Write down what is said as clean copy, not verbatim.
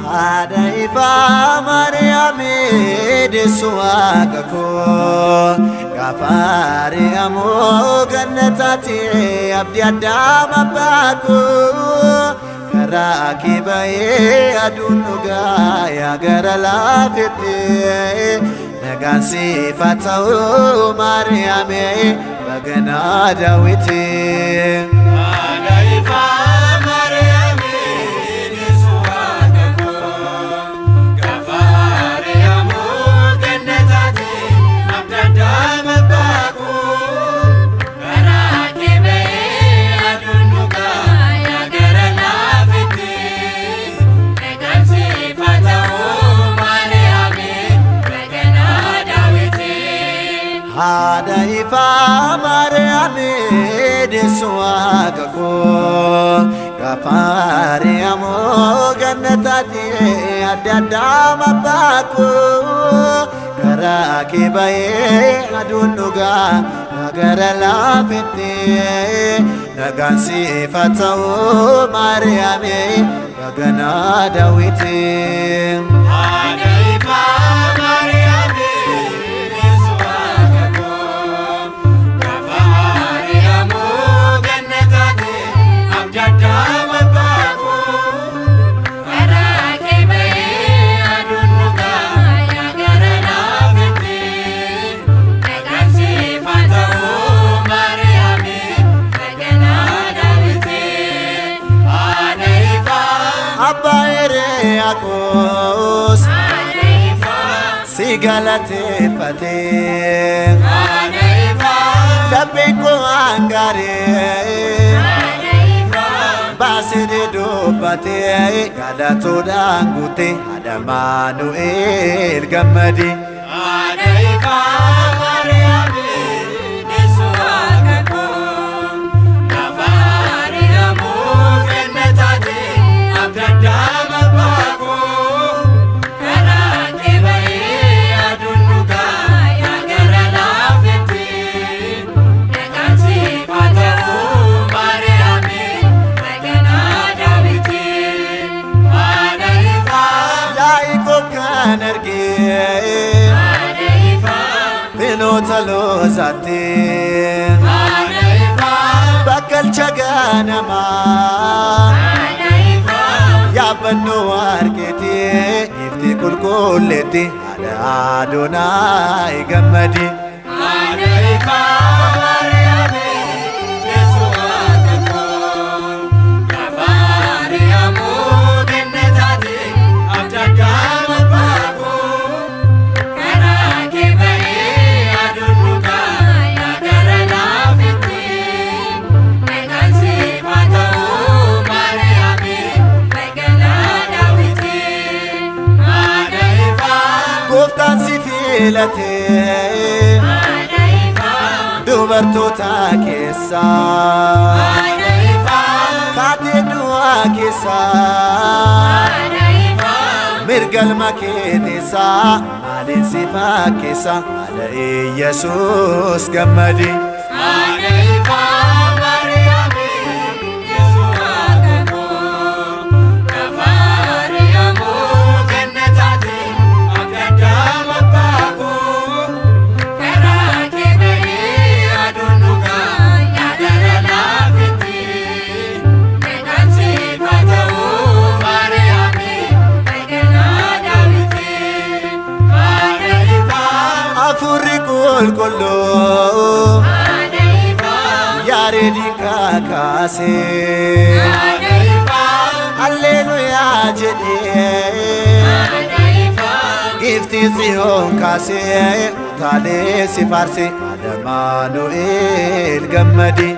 Haadha ifaa Maariyaamii deessu waaqa koo gaafa ari'amoo gannataati abdii addaam abbaa koo karaa kee ba'ee aduun dhugaa yaa gara laafetti nagaan siif haa ta'u Maariyaamii baganaa daawwiti. Haadha ifaa Maariyaamii deessu waaqa koo gaafa ari'amoo gannataati abdii addaam abbaa koo karaa kee ba'ee aduun dhugaa yaa gara laafetti nagaan siif haa ta'u Maariyaamii baganaa daawwiti. Haadha ifaa Maariyaamii deessu waaqa koo gaafa ari'amoo gannataati adda addaam abbaa koo karaa kee ba'ee aduun dhugaa yaa gara laafetti nagaan siif haa ta'u Maariyaamii baganaa daawwiti. Haadha ifaa Maariyaamii deessu waaqa koo gaafa ari'amoo gannataati abdii addaam abbaa koo karaa kee ba'ee aduun dhugaa yaa gara laafetti nagaan siif haa ta'u Maariyaamii baganaa daawwiti. Haadha ifaa Abbaa Hiriyaaqoos Haadha ifaa si galateeffate Haadha ifaa lapheen koo hangaaree Haadha ifaa baasee dubbate galatoodhaan guute haadha Maanu'eel gammadi. Haadha ifaa Maariyaamii deessu waaqa koo gaafa ari'amoo gannataati abdii addaam abbaa koo karaa kee ba'ee aduun dhugaa yaa gara laafetti nagaan siif haa ta'u Maariyaamii baganaa daawwiti. Haadha ifaa Yaa'ikoob kan argee Haadha ifaa filoota loozaatti Haadha ifaa bakkalcha ganamaa Haadha ifaa yaabbannoo warqeeti ifti qulqulleetti haadha Adonaay gammadi. Haadha ifaa Maariyaamii deessu waaqa koo gaafa ari'amoo gannataati abdii addaam abbaa koo karaa kee ba'ee aduun dhugaa yaa gara laafetti nagaan siif haa ta'u Maariyaamii baganaa daawwiti. Haadha ifaa Gooftaan si filate Haadha ifaa dubartoota keessaa Haadha ifaa kaatee du'aa keessaa Haadha ifaa mirga ilma keeteessaa maaliin si fakkeessa haadha Iyyasuus gammadi. Haadha ifaa Maariyaamii deessu waaqa koo gaafa ari'amoo gannataati abdii addaam abbaa koo karaa kee ba'ee aduun dhugaa yaa gara laafetti nagaan siif haa ta'u Maariyaamii baganaa daawwiti. Haadha ifaa Hafuurri qulqulluu Haadha ifaa yaareediin kakaasee Haadha ifaa Alleluuyaa jedhee Haadha ifaa giiftii tsiyoon kaasee utaalee si faarse haadha Maanu'eel gammadi.